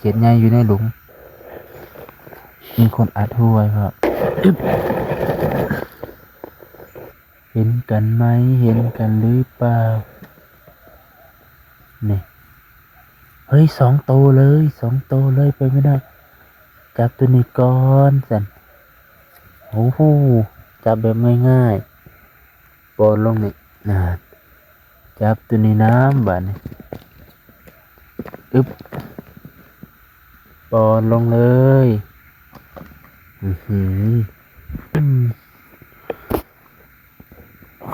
ຂຽດໃຫຍ່ຢູ່ໃນຫຼຸມ. ມີຄົນອັດຮູໄວ້ພ້ອມ. ເຫັນກັນໄໝ? ເຫັນກັນຫຼືເປົ່າ? ນີ້ ເຮີ້ຍ ສອງໂຕເລີຍ ສອງໂຕເລີຍ ໄປໄປນະ. ຈັບໂຕນີ້ກ່ອນຊັ້ນ. ໂອ້ໂຫ ຈັບແບບງ່າຍໆ ປ້ອນລົງນີ້ ນານ. ຈັບໂຕນີ້ນຳບາດນີ້. ອຶບ ປ້ອນລົງເລີຍ. ອືຫື ອືມ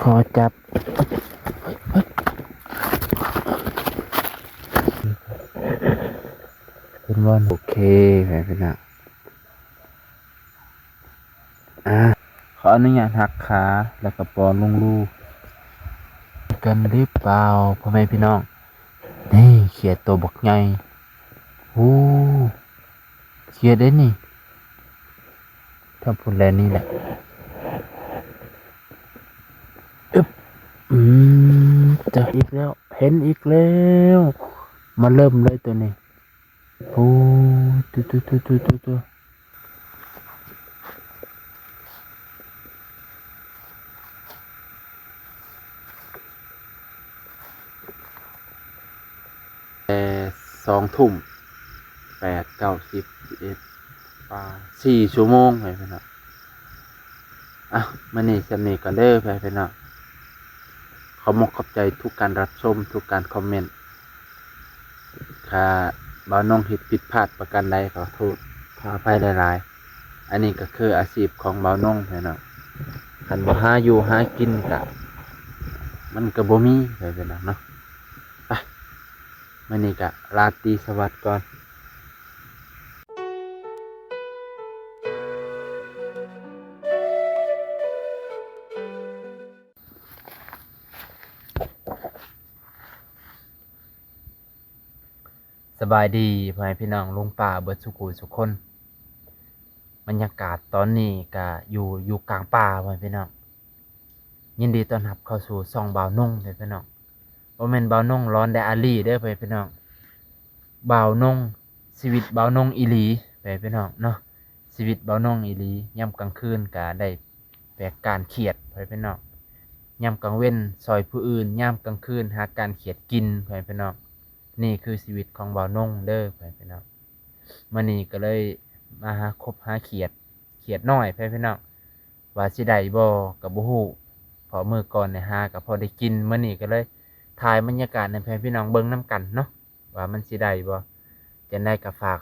ຂໍຈັບ. ເຫັນບໍ່? ໂອເຄ ແມ່ນແລ້ວ. ອ່າ ຂໍອະນຸຍາດຫັກຂາ ແລ້ວກໍປ້ອນລົງຮູ. ເຫັນກັນຫຼືເປົ່າ ພໍ່ແມ່ພີ່ນ້ອງ? ນີ້ ຂຽດໂຕບັກໃຫຍ່. ໂອ້ ຂຽດເດ້ນີ້. ຖ້າພຸ້ນແຫຼະ ນີ້ແຫຼະ. ອຶບ ອືມ ເຈີອີກແລ້ວ ເຫັນອີກແລ້ວ. ມາເລີ່ມເລີຍໂຕນີ້. ໂອ້ ໂຕ ໂຕ ໂຕ ໂຕ ໂຕ ໂຕ. ແຕ່ສອງທຸ່ມ ແປດ ເກົ້າ ສິບ ສິບເອັດ ປາ ສີ່ຊົ່ວໂມງ ພໍ່ແມ່ພີ່ນ້ອງ. ອ່ະ ມື້ນີ້ສ່ຳນີ້ກ່ອນເດີ ພໍ່ແມ່ພີ່ນ້ອງ. ຂໍບອກຂອບໃຈທຸກການຮັບຊົມ ທຸກການຄອມເມັນ. ຖ້າບ່າວນົງເຮັດຜິດພາດປະການໃດ ຂໍໂທດ ຂໍອະໄພຫຼາຍໆ. ອັນນີ້ກໍຄືອາຊີບຂອງບ່າວນົງ ພີ່ນ້ອງ. ຄັນບໍ່ຫາຢູ່ຫາກິນກະ ມັນກໍບໍ່ມີ ພີ່ນ້ອງເນາະ. ໄປ ມື້ນີ້ກະລາຕີສະຫວັດກ່ອນ. ສະບາຍດີພໍ່ແມ່ພີ່ນ້ອງລຸງປ້າເບິດສູ່ຜູ້ສູ່ຄົນ. ບັນຍາກາດຕອນນີ້ກະຢູ່ ຢູ່ກາງປ່າພໍ່ແມ່ພີ່ນ້ອງ. ຍິນດີຕ້ອນຮັບເຂົ້າສູ່ຊ່ອງບ່າວນົງເດີພີ່ນ້ອງ. ບໍ່ແມ່ນບ່າວນົງລອນແດອາລີເດີພໍ່ແມ່ພີ່ນ້ອງ. ບ່າວນົງ ຊີວິດບ່າວນົງອີ່ຫຼີ ພໍ່ແມ່ພີ່ນ້ອງເນາະ. ຊີວິດບ່າວນົງອີ່ຫຼີ ຍາມກາງຄືນກະໄດ້ແບກກ້ານຂຽດ ພໍ່ແມ່ພີ່ນ້ອງ. ຍາມກາງເວັນຊ່ອຍຜູ້ອື່ນ, ຍາມກາງຄືນຫາກ້ານຂຽດກິນ ພໍ່ແມ່ພີ່ນ້ອງ. ນີ້ຄືຊີວິດຂອງບ່າວນົງເດີ ພໍ່ແມ່ພີ່ນ້ອງ. ມື້ນີ້ກໍເລີຍມາຫາ ຄົບຫາຂຽດ, ຂຽດນ້ອຍ ພໍ່ແມ່ພີ່ນ້ອງ. ວ່າຊິໄດ້ບໍ່ກໍບໍ່ຮູ້ ເພາະມື້ກ່ອນໄດ້ຫາກໍພໍໄດ້ກິນ. ມື້ນີ້ກໍເລີຍຖ່າຍບັນຍາກາດໃຫ້ພໍ່ແມ່ພີ່ນ້ອງເບິ່ງນຳກັນເນາະ ວ່າມັນຊິໄດ້ບໍ່. ຈັ່ງໃດກໍຝາກ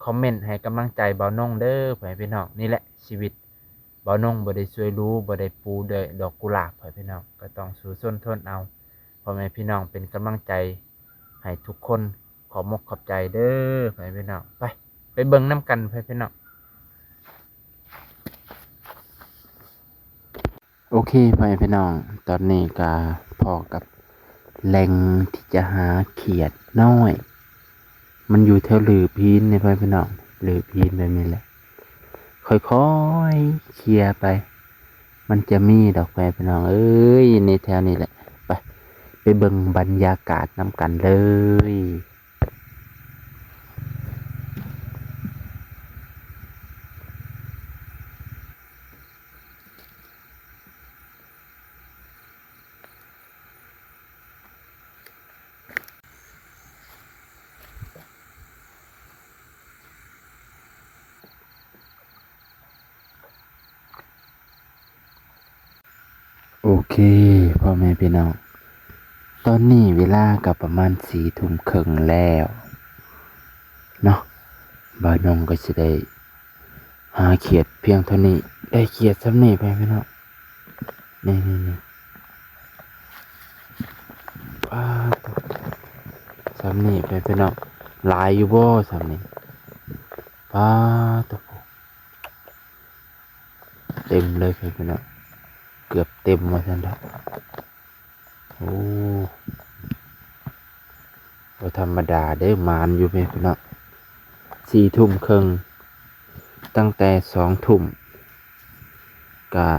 ຄອມເມັນໃຫ້ກຳລັງໃຈບ່າວນົງເດີ ພໍ່ແມ່ພີ່ນ້ອງ. ນີ້ແຫຼະຊີວິດ ບ່າວນົງບໍ່ໄດ້ສວຍຫຼູ ບໍ່ໄດ້ປູດ້ວຍດອກກຸຫຼາບ ພໍ່ແມ່ພີ່ນ້ອງ, ກໍຕ້ອງສູ້ຊົນທົນເອົາ. ພໍ່ແມ່ພີ່ນ້ອງເປັນກຳລັງໃຈໃຫ້ທຸກຄົນ. ຂອບມົກຂອບໃຈເດີ ພໍ່ແມ່ພີ່ນ້ອງ. ໄປ ໄປເບິ່ງນຳກັນ ພໍ່ແມ່ພີ່ນ້ອງ. ໂອເຄ ພໍ່ແມ່ພີ່ນ້ອງ, ຕອນນີ້ກະພໍ້ກັບແຫຼ່ງທີ່ຈະຫາຂຽດນ້ອຍ. ມັນຢູ່ແຖວຫຼືພີນນີ້ ພໍ່ແມ່ພີ່ນ້ອງ, ລືພີນແບບນີ້ແຫຼະ. ຄ່ອຍໆເຄຍໄປ, ມັນຈະມີດອກ ພໍ່ແມ່ພີ່ນ້ອງເອີຍ, ໃນແຖວນີ້ແຫຼະ. ໄປ ໄປເບິ່ງບັນຍາກາດນຳກັນເລີຍ. ໂອເຄ ພໍ່ແມ່ພີ່ນ້ອງ, ຕອນນີ້ເວລາກໍປະມານສີ່ທຸ່ມເຄິ່ງແລ້ວເນາະ. ບ່າວນົງກໍຊິໄດ້ຫາຂຽດພຽງເທົ່ານີ້, ໄດ້ຂຽດສ່ຳນີ້ ພໍ່ແມ່ພີ່ນ້ອງ. ນີ້ໆໆ ປາດໂທ້ ສ່ຳນີ້ ພໍ່ແມ່ພີ່ນ້ອງ, ຫຼາຍຢູ່ບໍ່ສ່ຳນີ້? ປາດໂທ້ ເຕັມເລີຍ ພໍ່ແມ່ພີ່ນ້ອງ, ເກືອບເຕັມວ່າຊັ້ນເຖາະ. ໂອ້ ບໍ່ທຳມະດາເດີ, ໝານຢູ່ ພີ່ນ້ອງ. ສີ່ທຸ່ມເຄິ່ງ, ຕັ້ງແຕ່ສອງທຸ່ມ ກະ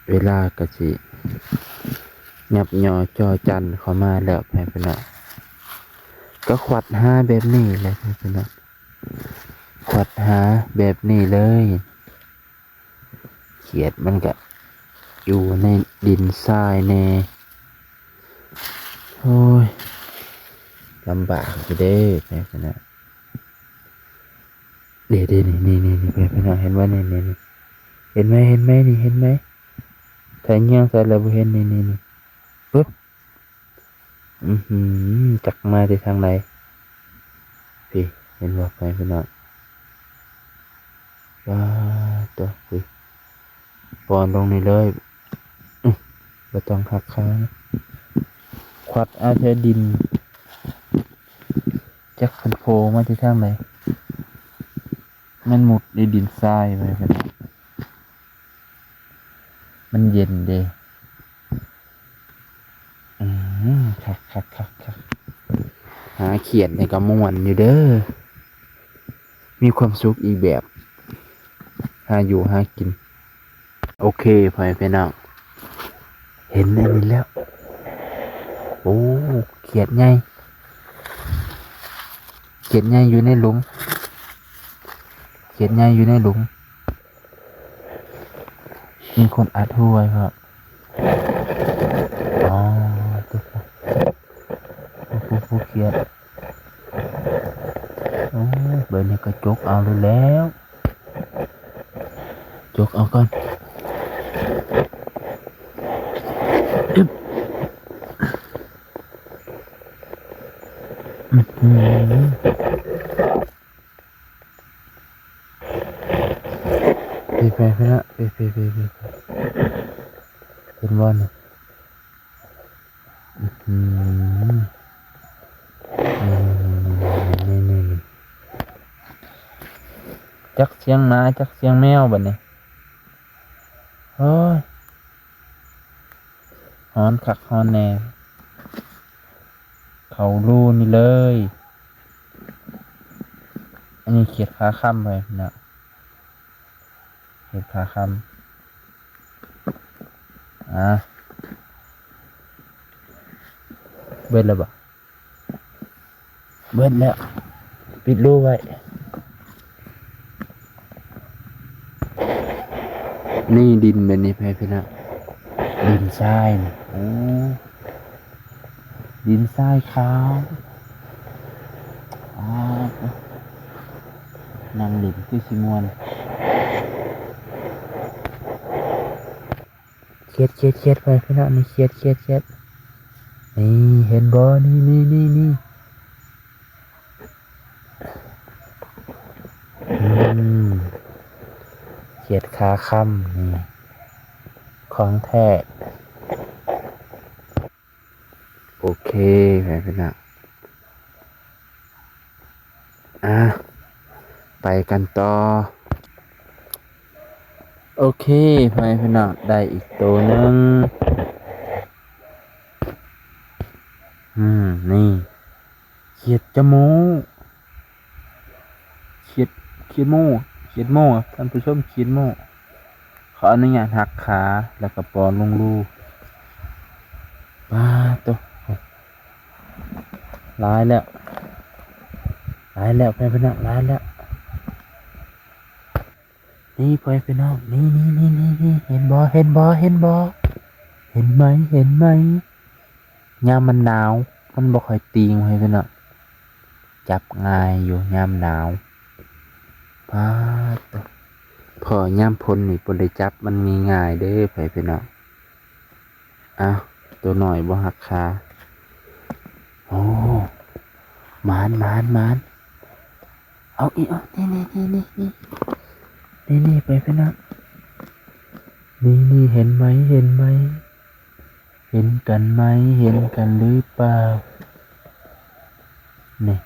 ເວລາກະຊິຫຍັບຍໍຈໍ່ຈັນເຂົ້າມາແລ້ວ ພີ່ນ້ອງ. ກະຂວັດຫາແບບນີ້ແຫຼະ ພີ່ນ້ອງ. ຂວດຫາແບບນີ້ເລີຍ. ຂຽດມັນກະຢູ່ໃນດິນຊາຍແດ່. ໂອ້ຍ ລຳບາກຢູ່ເດ້ ໄປພຸ້ນນະ. ເດ້ໆ ນີ້ໆໆ ໄປພຸ້ນນະ ເຫັນບໍ່ ນີ້ໆ ນີ້ ເຫັນໄໝ ເຫັນໄໝ ນີ້ ເຫັນໄໝ? ຖ້າຍ່າງໃສ່ແລ້ວບໍ່ເຫັນ ນີ້ໆ ນີ້ ປຶບ. ອືຫື ຈັກມາແຕ່ທາງໃດ. ພີ້ ເຫັນບໍ່ ໄປພຸ້ນນະ. ປາດໂທ້ ອຸ້ຍ ປ້ອນລົງນີ້ເລີຍ. ອື ບໍ່ຕ້ອງຫັກຄາ ຂວັດເອົາແຖວດິນ. ຈັກເພິ່ນໂພມາແຕ່ທາງໃດ. ມັນມຸດໃນດິນຊາຍໄປ ມັນເຢັນເດ້. ອືມ ຄັກໆໆໆ ຫາຂຽດນີ້ກໍມ່ວນຢູ່ເດີ ມີຄວາມສຸກອີກແບບ ຫາຢູ່ຫາກິນ. ໂອເຄ ພໍ່ແມ່ພີ່ນ້ອງ ເຫັນອັນນີ້ແລ້ວ. ໂອ້ ຂຽດໃຫຍ່ ຂຽດໃຫຍ່ຢູ່ໃນຫຼຸມ ຂຽດໃຫຍ່ຢູ່ໃນຫຼຸມ. ມີຄົນອັດຫວຍ ພໍ່. ອໍ ໂອ້ໂຫ ຂຽດ. ໂອ້ ບາດນີ້ກໍຈົກເອົາແລ້ວ ຈົກເອົາກ່ອນ. ອຶບ ອືຫື ໄປໆໆ ເຫັນບໍ່ນີ້? ອືຫື ນີ້ໆໆ ຈັກສຽງໝາ ຈັກສຽງແມວບາດນີ້. ໂອ້ຍ ຮ້ອນຄັກຮ້ອນແນ່ ເຂົ້າຮູນີ້ເລີຍ. ອັນນີ້ຂຽດຂາຄຳໄປນະ ຂຽດຂາຄຳ. ອາ ເບິດແລ້ວບໍ່? ເບິດແລ້ວ ປິດຮູໄວ້. ນີ້ດິນແບບນີ້ ພໍ່ແມ່ພີ່ນ້ອງ ດິນຊາຍນີ້. ໂອ້ ດິນຊາຍຂາວ. ອາ ນັ່ງຫຼິ້ນຄືຊິມ່ວນ. ຂຽດ ຂຽດ ຂຽດ ໄປພີ່ນ້ອງ ນີ້ ຂຽດ ຂຽດ ຂຽດ ນີ້ ເຫັນບໍ່? ນີ້ ນີ້ ນີ້ ນີ້ ອືມ ຂຽດຂາຄຳ ນີ້ ຂອງແທ້. ໂອເຄ ແມ່ພີ່ນ້ອງ ອ່າ ໄປກັນຕໍ່. ໂອເຄ ພໍ່ແມ່ພີ່ນ້ອງ ໄດ້ອີກໂຕໜຶ່ງ. ອືມ ນີ້ ຂຽດຈະໂມ້ ຂຽດ ຂຽດໂມ້ ຂຽດໂມ້ ທ່ານຜູ້ຊົມ ຂຽດໂມ້. ຂໍອະນຸຍາດຫັກຂາ ແລ້ວກໍປ້ອນລົງຮູ. ປາດໂທ້ ຫຼາຍແລ້ວ ຫຼາຍແລ້ວ ພໍ່ແມ່ພີ່ນ້ອງ ຫຼາຍແລ້ວ. ນີ້ ພໍ່ແມ່ພີ່ນ້ອງ ນີ້ ນີ້ ເຫັນບໍ່? ເຫັນບໍ່? ເຫັນບໍ່? ເຫັນໄໝ? ເຫັນໄໝ? ຍາມມັນໜາວ ມັນບໍ່ຄ່ອຍຕີງ ພໍ່ແມ່ພີ່ນ້ອງ ຈັບງ່າຍຢູ່ຍາມໜາວ. ປາດໂທ້ ພໍຍາມຝົນນີ້ບໍ່ໄດ້ຈັບມັນງ່າຍໆເດີ ພໍ່ແມ່ພີ່ນ້ອງ. ອ້າວ ໂຕນ້ອຍບໍ່ຫັກຂາ. ໂອ້ ໝານ ໝານ ໝານ. ເອົາອີກ ເອົາ ນີ້ ນີ້ ນີ້ ນີ້ ນີ້ ນີ້ ໄປ ພີ່ນ້ອງ ນີ້ ນີ້ ເຫັນໄໝ? ເຫັນໄໝ? ເຫັນກັນໄໝ? ເຫັນກັນຫຼືເປົ່າ? ນີ້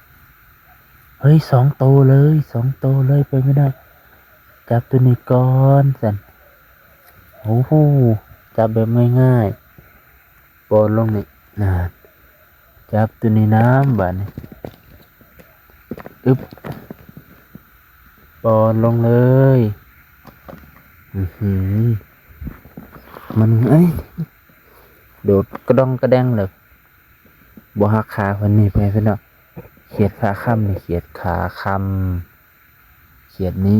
ເຮີ້ຍ ສອງໂຕເລີຍ ສອງໂຕເລີຍ ໄປ ພີ່ນ້ອງ. ຈັບໂຕນີ້ກ່ອນຊັ້ນ. ໂອ້ໂຫ ຈັບແບບງ່າຍໆ ປ້ອນລົງນີ້ ນານ ຈັບໂຕນີ້ນຳ ບາດນີ້ ອຶບ ປ້ອນລົງເລີຍ. ອືຫື ມັນ ເອີຍ ໂດດກະດອງກະແດງເລີຍ ບໍ່ຫັກຂາເພິ່ນນີ້ ເພື່ອນເນາະ. ຂຽດຂາຄຳນີ້ ຂຽດຂາຄຳ ຂຽດນີ້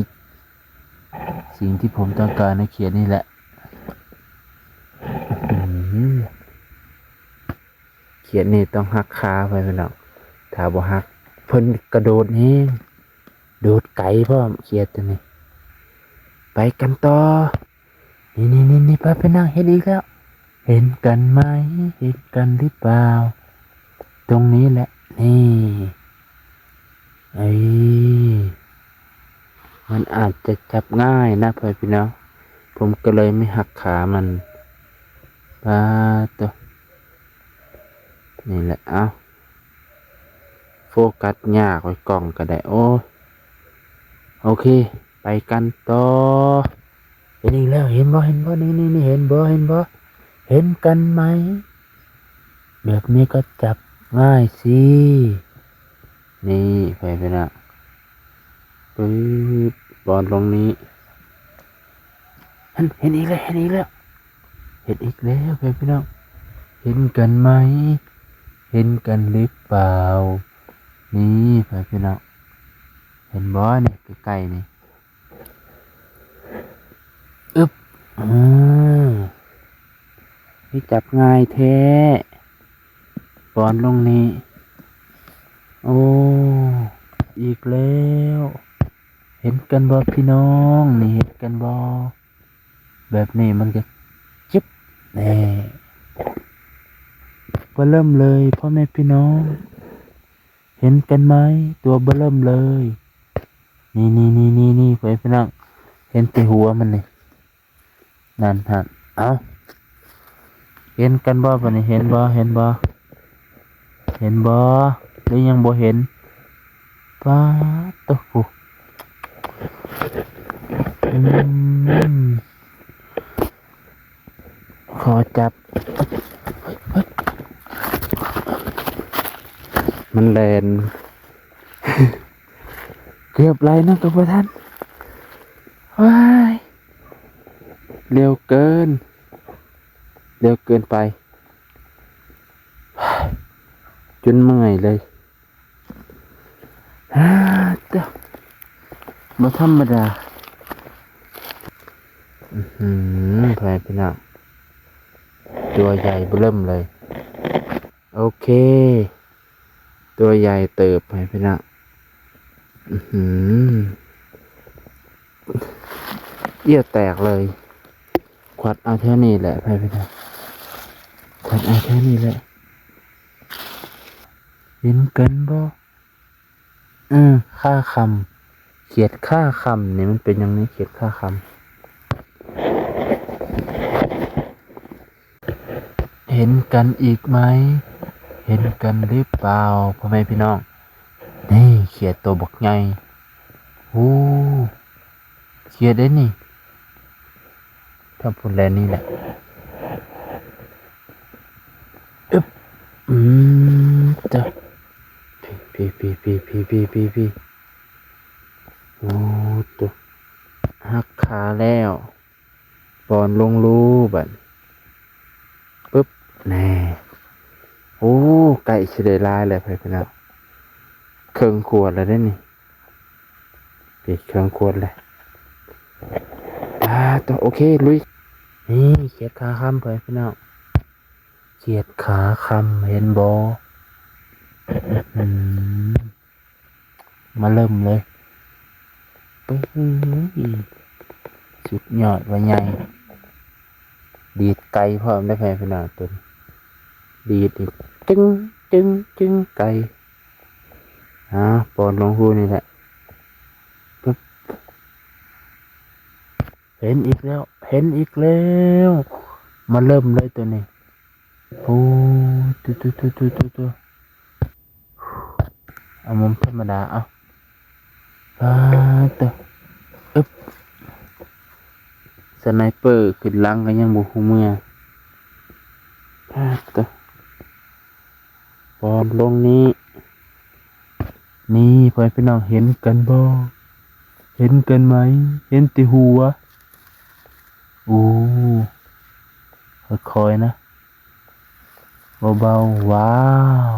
ສິ່ງທີ່ຜົມຕ້ອງການໃນຂຽດນີ້ແຫຼະ. ອື ຂຽດນີ້ຕ້ອງຫັກຂາໄວ້ພີ່ນ້ອງ ຖ້າບໍ່ຫັກ ເພິ່ນກະໂດດແຮງ ໂດດໄກພ້ອມ ຂຽດຕົວນີ້. ໄປກັນຕໍ່. ນີ້ໆໆໆ ໄປ ໄປນາງ ເຫັນອີກແລ້ວ. ເຫັນກັນໄໝ? ເຫັນກັນຫຼືເປົ່າ? ຕົງນີ້ແຫຼະ ນີ້ ເອີຍ ມັນອາດຈະຈັບງ່າຍນະ ພໍ່ແມ່ພີ່ນ້ອງ ຜົມກໍເລີຍໄມ່ຫັກຂາມັນ. ປາດໂທ້ ນີ້ແຫຼະ ເອົາ ໂຟກັສຍາກໄວ້ ກ້ອງກໍໄດ້. ໂອ້ ໂອເຄ ໄປກັນຕໍ່. ເຫັນອີກແລ້ວ ເຫັນບໍ່ ເຫັນບໍ່ ນີ້ໆໆ ເຫັນບໍ່ ເຫັນບໍ່? ເຫັນກັນໄໝ? ແບບນີ້ກໍຈັບງ່າຍຊິ. ນີ້ ໄປ ໄປນະ ປຶບ ປ້ອນລົງນີ້. ຫັ້ນ ເຫັນອີກແລ້ວ ເຫັນອີກແລ້ວ ເຫັນອີກແລ້ວ ພໍ່ແມ່ພີ່ນ້ອງ ເຫັນກັນໄໝ? ເຫັນກັນຫຼືເປົ່າ? ນີ້ ພໍ່ແມ່ພີ່ນ້ອງ ເຫັນບໍ່ນີ້ ໃກ້ໆນີ້ ອຶບ ອື ຄືຈັບງ່າຍແທ້ ປ້ອນລົງນີ້. ໂອ້ ອີກແລ້ວ ເຫັນກັນບໍ່ພີ່ນ້ອງ? ນີ້ ເຫັນກັນບໍ່? ແບບນີ້ມັນກໍຈຶບ ແນ່ ເບິ່ມເລີຍ ພໍ່ແມ່ພີ່ນ້ອງ ເຫັນກັນໄໝ? ຕົວເບິ່ມເລີຍ ນີ້ໆໆໆ ພໍ່ແມ່ພີ່ນ້ອງ ເຫັນແຕ່ຫົວມັນນີ້. ນັ້ນຫັ້ນ ເອົ້າ ເຫັນກັນບໍ່ບາດນີ້? ເຫັນບໍ່ ເຫັນບໍ່ ເຫັນບໍ່ ຫຼືຍັງບໍ່ເຫັນ? ປາດໂທ້ ອືມ ຂໍຈັບ ມັນແລ່ນ ເກືອບໄລ່ນຳກໍບໍ່ທັນ ວ້າຍ ເລັວເກີນ ເລັວເກີນໄປ ຈົນເມື່ອຍເລີຍ ອາ ເຈົ້າ ບໍ່ທຳມະດາ ອື ພໍ່ແມ່ພີ່ນ້ອງ ຕົວໃຫຍ່ເບິ່ມເລີຍ ໂອເຄ ຕົວໃຫຍ່ເຕີບ ພໍ່ແມ່ພີ່ນ້ອງ ອື ເອີ່ຍແຕກເລີຍ ຂວັດເອົາແຖວນີ້ແຫຼະ ພໍ່ແມ່ພີ່ນ້ອງ ຂວັດເອົາແຖວນີ້ແຫຼະ ເຫັນກັນບໍ່? ເອີ ຂາຄຳ ຂຽດຂາຄຳນີ້ມັນເປັນຫຍັງນີ້ ຂຽດຂາຄຳ ເຫັນກັນອີກໄໝ? ເຫັນກັນຫຼືເປົ່າ ພໍ່ແມ່ພີ່ນ້ອງ? ນີ້ຂຽດໂຕບັກໃຫຍ່ ໂອ້ ຂຽດເດ້ນີ້ ຖ້າພຸ້ນແລະນີ້ແຫຼະ ອຶບ ອືມ ຕະ ພີ້ໆໆໆ ໂອ້ ໂຕ ຫັກຂາແລ້ວ ປ້ອນລົງຮູບາດ ປຶບ ແນ່ ໂອ້ ໃກ້ຊິໄດ້ຫຼາຍແລ້ວ ພໍ່ແມ່ພີ່ນ້ອງ ເຄິ່ງຂວດແລ້ວເດ້ນີ້ ປີກເຄື່ອງກວດເລີຍ ອ່າ ໂຕ ໂອເຄ ລຸຍ ນີ້ຂຽດຂາຄຳ ພໍ່ແມ່ພີ່ນ້ອງ ຂຽດຂາຄຳ ເຫັນບໍ່? ອື ມາເລີ່ມເລີຍ ປຶ້ຍ ສຸດຍອດວ່າໃຫຍ່ ດີດໄກພ້ອມເດ້ ພໍ່ແມ່ພີ່ນ້ອງ ຕົວນີ້ ດີດນີ້ ຕຶ້ງ ຕຶ້ງ ຕຶ້ງ ໄກ. ອ່າ ປ້ອນລົງຮູນີ້ແຫຼະ ປຶບ ເຫັນອີກແລ້ວ ເຫັນອີກແລ້ວ ມາເລີ່ມເລີຍຕົວນີ້ ໂອ້ ຕຸ ຕຸ ຕຸ ຕຸ ຕຸ ເອົາມຸມທຳມະດາ ເອົາ ປາດໂຕ ອຶບ ສະໄນເປີຂຶ້ນຫຼັງກໍຍັງບໍ່ຮູ້ເມືອ ປາດໂຕ ປ້ອນລົງນີ້ ນີ້ ພໍ່ແມ່ພີ່ນ້ອງ ເຫັນກັນບໍ່? ເຫັນກັນໄໝ? ເຫັນແຕ່ຫົວ ໂອ້ ຄ່ອຍໆ ນະ ເບົາໆ ວ້າວ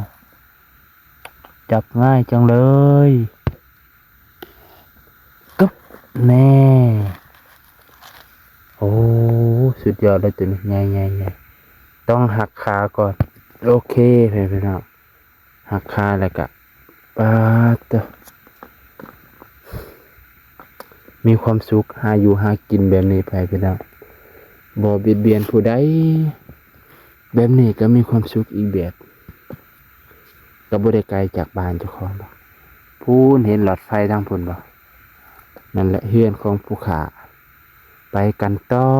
ຈັບງ່າຍຈັງເລີຍ. ກຶບ ແນ່ ໂອ້ ສຸດຍອດເລີຍໂຕນີ້ ໃຫຍ່ໆໆ ຕ້ອງຫັກຂາກ່ອນ. ໂອເຄ ພີ່ນ້ອງ ຫັກຂາແລ້ວກະ ປາດໂທ້ ມີຄວາມສຸກ ຫາຢູ່ຫາກິນແບບນີ້ໄປພີ່ນ້ອງ ບໍ່ບຽດບຽນຜູ້ໃດ ແບບນີ້ກໍມີຄວາມສຸກອີກແບບ. ກໍບໍ່ໄດ້ໄກຈາກບ້ານເຈົ້າຂອງດອກ. ພຸ້ນ ເຫັນຫຼອດໄຟທາງພຸ້ນບໍ່? ນັ້ນແຫຼະເຮືອນຂອງຜູ້ຂ້າ. ໄປກັນຕໍ່.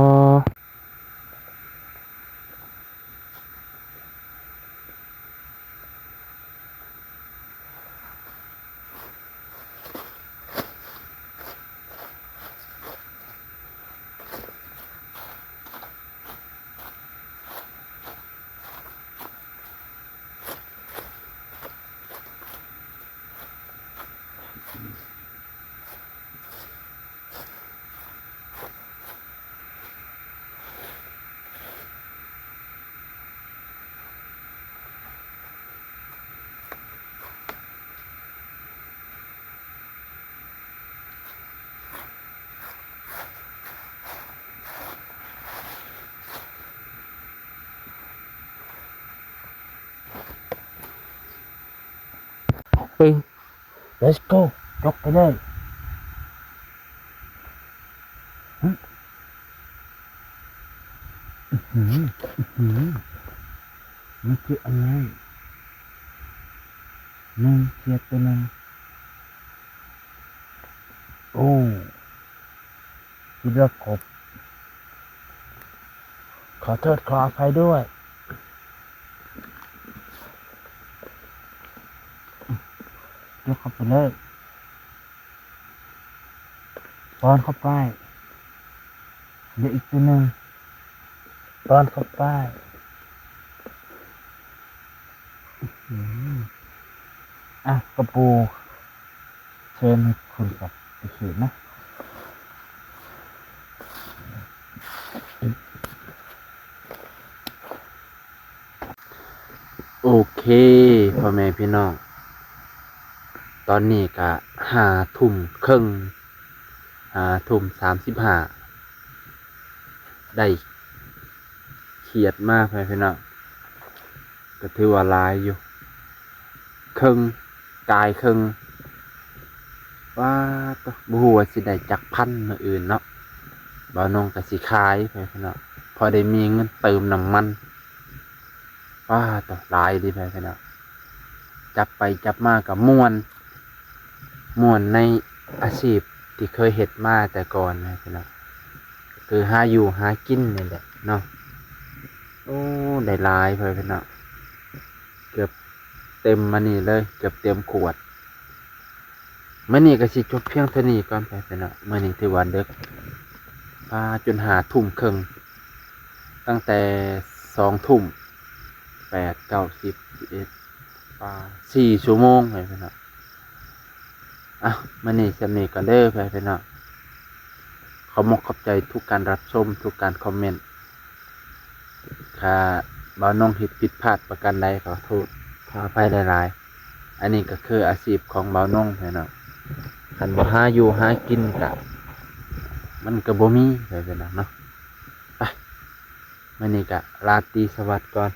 Let's go ຍົກໄປເລີຍ. ອື ອື ອື ມີເຈຍອັນໃຫຍ່ ໜຶ່ງ ເຈຍໂຕໜຶ່ງ. ໂອ້ ຄິດວ່າກົບ ຂໍໂທດຂໍອະໄພດ້ວຍ. ຍົກເຂົ້າໄປເລີຍ ປ້ອນເຂົ້າໄປ. ເຫຼືອອີກໂຕໜຶ່ງ ປ້ອນເຂົ້າໄປ. ອື ອ່ະ ກະປູ ເຊີນໃຫ້ຄົນກັບໄປເຂດນະ. ໂອເຄ ພໍ່ແມ່ພີ່ນ້ອງ ຕອນນີ້ກະຫ້າທຸ່ມເຄິ່ງ ຫ້າທຸ່ມສາມສິບຫ້າ ໄດ້ຂຽດມາ ພໍ່ແມ່ພີ່ນ້ອງ ກໍຖືວ່າຫຼາຍຢູ່ ເຄິ່ງ ກາຍເຄິ່ງ. ປາດໂທ້ ບໍ່ຮູ້ວ່າຊິໄດ້ຈັກພັນມື້ອື່ນເນາະ ບ່າວນົງກໍຊິຂາຍ ພໍ່ແມ່ພີ່ນ້ອງ ພໍໄດ້ມີເງິນເຕີມນ້ຳມັນ. ປາດໂທ້ ຫຼາຍເດ ພໍ່ແມ່ພີ່ນ້ອງ ຈັບໄປຈັບມາກໍມ່ວນ ມ່ວນໃນອາຊີບທີ່ເຄີຍເຮັດມາແຕ່ກ່ອນນະພີ່ນ້ອງ ຄືຫາຢູ່ຫາກິນນີ້ແຫຼະເນາະ. ໂອ້ ໄດ້ຫຼາຍ ພໍ່ແມ່ພີ່ນ້ອງ ເກືອບເຕັມມານີ້ເລີຍ ເກືອບເຕັມຂວດ. ມື້ນີ້ກໍຊິຈົບພຽງເທົ່ານີ້ກ່ອນ ພໍ່ແມ່ພີ່ນ້ອງ ມື້ນີ້ຖືວ່າເດິກ ປາ ຈົນຫ້າທຸ່ມເຄິ່ງ ຕັ້ງແຕ່ສອງທຸ່ມ ແປດ ເກົ້າ ສິບ ສິບເອັດ ປາ ສີ່ຊົ່ວໂມງ ພໍ່ແມ່ພີ່ນ້ອງ. ອ່ະ ມື້ນີ້ສ່ຳນີ້ກ່ອນເດີ ພໍ່ແມ່ພີ່ນ້ອງ ຂອບມົກຂອບໃຈທຸກການຮັບຊົມ ທຸກການຄອມເມັນ. ຖ້າບ່າວນົງເຮັດຜິດພາດປະການໃດ ຂໍໂທດ ຂໍອະໄພຫຼາຍໆ. ອັນນີ້ກໍຄືອາຊີບຂອງບ່າວນົງ ພີ່ນ້ອງ ຄັນບໍ່ຫາຢູ່ຫາກິນກະ ມັນກໍບໍ່ມີ ພີ່ນ້ອງເນາະ. ໄປ ມື້ນີ້ກະລາຕີສະຫວັດກ່ອນ